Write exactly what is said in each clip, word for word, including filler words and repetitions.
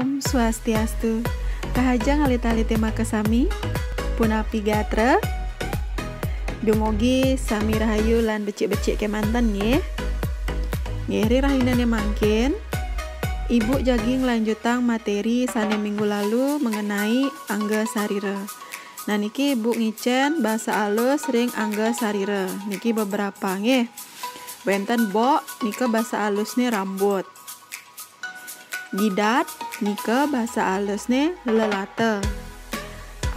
Om Swastiastu. Rahajeng alit-alite makasami. Punapi gatra? Dumugi sami rahayu lan becik-becik kemanten, nggih. Nggih, ring rahinane mangkin, Ibu jagi nglanjutang materi sane minggu lalu mengenai angga sarira. Nah, niki Ibu ngicen basa alus ring angga sarira. Niki beberapa, nggih. Wenten bok, nika basa alusne rambut. Gidat, nika basa alusne lelata.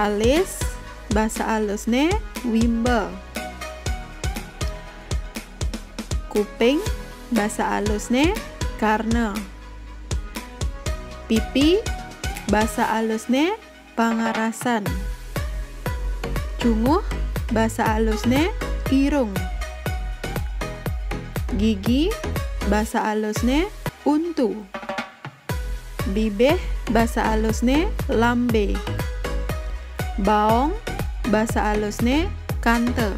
Alis, basa alusne wimba. Kuping, basa alusne karna. Pipi, basa alusne pangarasan. Cunguh, basa alusne irung. Gigi, basa alusne untu. Bibih, basa alusne lambe. Baong, basa alusne kanta.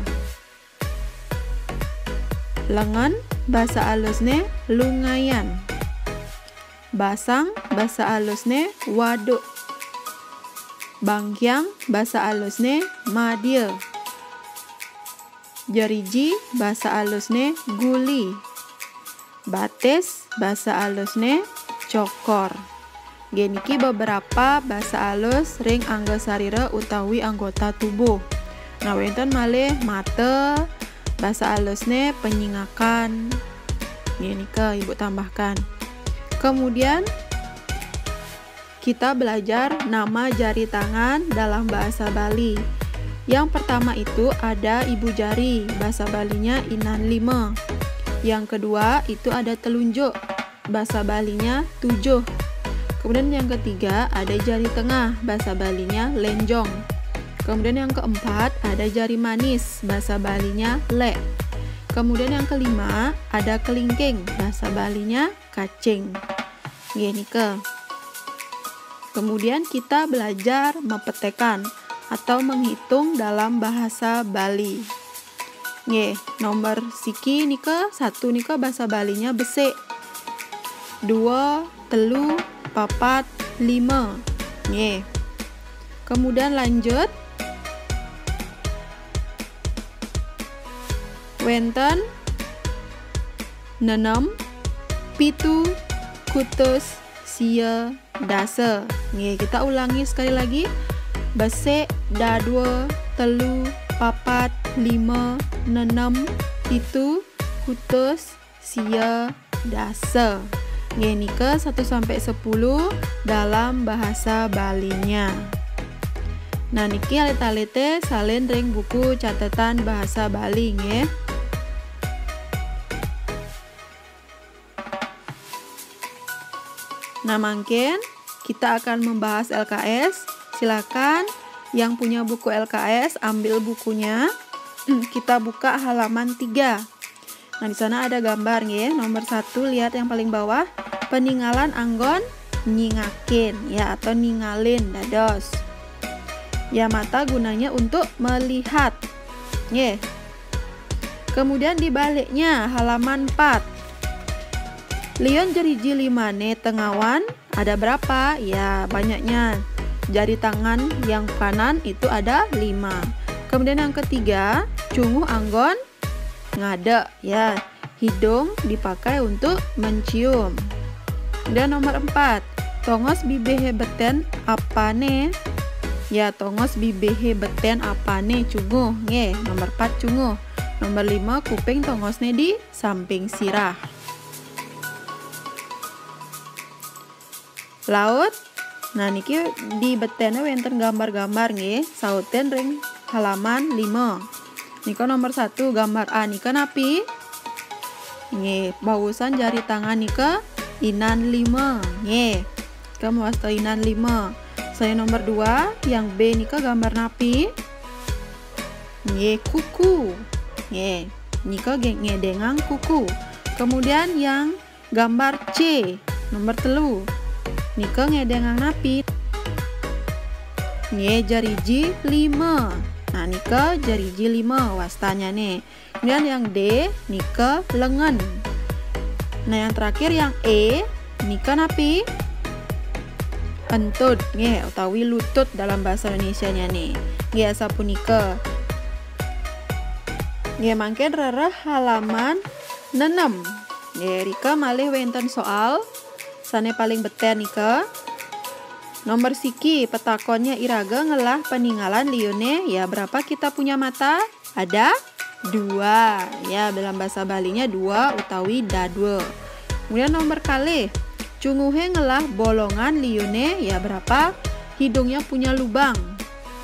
Lengen, basa alusne lungayan. Basang, basa alusne waduk. Bangkiang, basa alusne madya. Jeriji, basa alusne guli. Batis, basa alusne cokor. Nggih, niki beberapa basa alus ring angga sarira utawi anggota tubuh. Nah, wenten malih mata, basa alusne penyingakan. Nggih, nika Ibu tambahkan. Kemudian, kita belajar nama jari tangan dalam bahasa Bali. Yang pertama itu ada ibu jari, bahasa Balinya inan lima. Yang kedua itu ada telunjuk, bahasa Balinya tujuh. Kemudian yang ketiga ada jari tengah, bahasa Balinya lenjong. Kemudian yang keempat ada jari manis, bahasa Balinya lek. Kemudian yang kelima ada kelingking, bahasa Balinya kacing. Nggih, nika. Kemudian kita belajar mepetekan atau menghitung dalam bahasa Bali. Nggih, nomor siki nika, satu nika basa Balinya besik. Dua, telu, papat, lima. Nggih. Kemudian lanjut. Wenten nenem, pitu, kutus, sia, dasa. Nggih, kita ulangi sekali lagi. Besik, dadua, telu, papat, lima, nenem, pitu, kutus, sia, dasa. Nggih, nika satu sampai sepuluh dalam bahasa Balinya. Nah, niki alit-alite salin ring buku catatan bahasa Bali, nggih. Nah, mangkin kita akan membahas L K S. Silakan yang punya buku L K S, ambil bukunya. Kita buka halaman tiga. Nah, di sana ada gambar, nggih. Nomor satu, lihat yang paling bawah. Peningalan anggon nyingakin, ya, atau ningalin, dados. Ya, mata gunanya untuk melihat. Nggih. Kemudian di baliknya, halaman empat. Liun jeriji limane tengawan, ada berapa? Ya, banyaknya. Jari tangan yang kanan itu ada lima. Kemudian yang ketiga, cunguh anggon ngadek, ya. Hidung dipakai untuk mencium. Dan nomor empat, tongos bibihe beten apane? Ya, tongos bibihe beten apane? Cunguh, nggih. Nomor empat, cunguh. Nomor lima, kuping tongosne di samping sirah. Laut. Nah, niki di betene wenten gambar-gambar, nggih. Sautin ring halaman lima. Nika nomor satu, gambar A nika napi? Nggih, bagusan jari tangan nika inan lima. Nggih. Nika mawasta inan lima. Saya nomor dua, yang B nika gambar napi? Nggih, kuku. Nggih, nika ge-, ngedengang kuku. Kemudian yang gambar C, nomor telu. Nika ngedengang napi? Nggih, jariji lima. Nah, nika jariji lima wastanyane. Kemudian yang D, nika lengen. Nah, yang terakhir yang E, nika napi? Kentut, nggih, utawi lutut dalam bahasa Indonesia-nya nih. Nggih, asapunika. Nggih, mangkin rereh halaman nenem. Nggih, rika malih wenten soal sane paling beten nika. Nomor siki, petakonnya iraga ngelah peninggalan liune, ya berapa kita punya mata? Ada dua. Ya, dalam bahasa Balinya dua utawi dadua. Kemudian nomor kalih, cunguhe ngelah bolongan liune, ya berapa? Hidungnya punya lubang.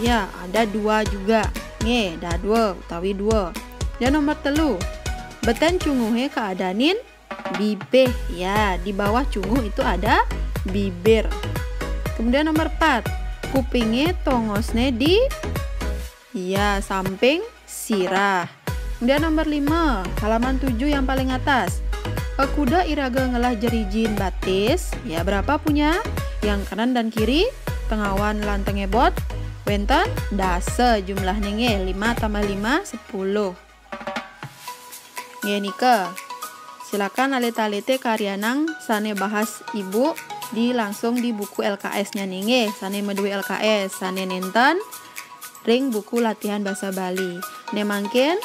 Ya, ada dua juga. Nggih, dadua utawi dua. Dan nomor telu, beten cunguhe kaadanin bibih. Ya, di bawah cunguh itu ada bibir. Kemudian nomor empat, kupinge tongosne di, ya, samping sirah. Kemudian nomor lima, halaman tujuh yang paling atas. Kuda iraga ngelah jerijin batis, ya, berapa punya? Yang kanan dan kiri, tengawan lan tengebot, wenten dasa jumlahne nggih, lima tambah lima, sepuluh. Nggih nika. Silakan alit-alite karyanang sane bahas Ibu di langsung di buku L K S-nya nggih, sane madue L K S, sane nenten ring buku latihan basa Bali. Ne mangkin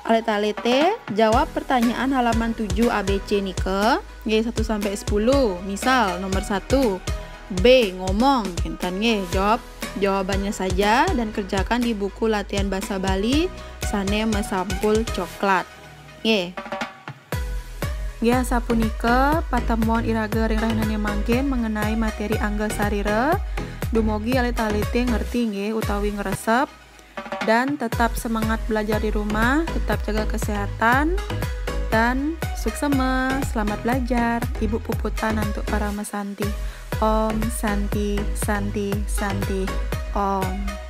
alit-alite jawab pertanyaan halaman tujuh A B C nika, nggih, satu sampai sepuluh. Misal nomor satu, B, ngomong, kinten nggih, jawab jawabannya saja dan kerjakan di buku latihan basa Bali sane masampul coklat. Nggih. Nggih, sapunika patemon iraga ring rahinane mangkin mengenai materi angga sarira. Dumugi alit-alite ngerti nggih utawi ngresep. Dan tetap semangat belajar di rumah, tetap jaga kesehatan, dan suksema, selamat belajar. Ibu puputan antuk parama santi. Om Santi, Santi, Santi, Om.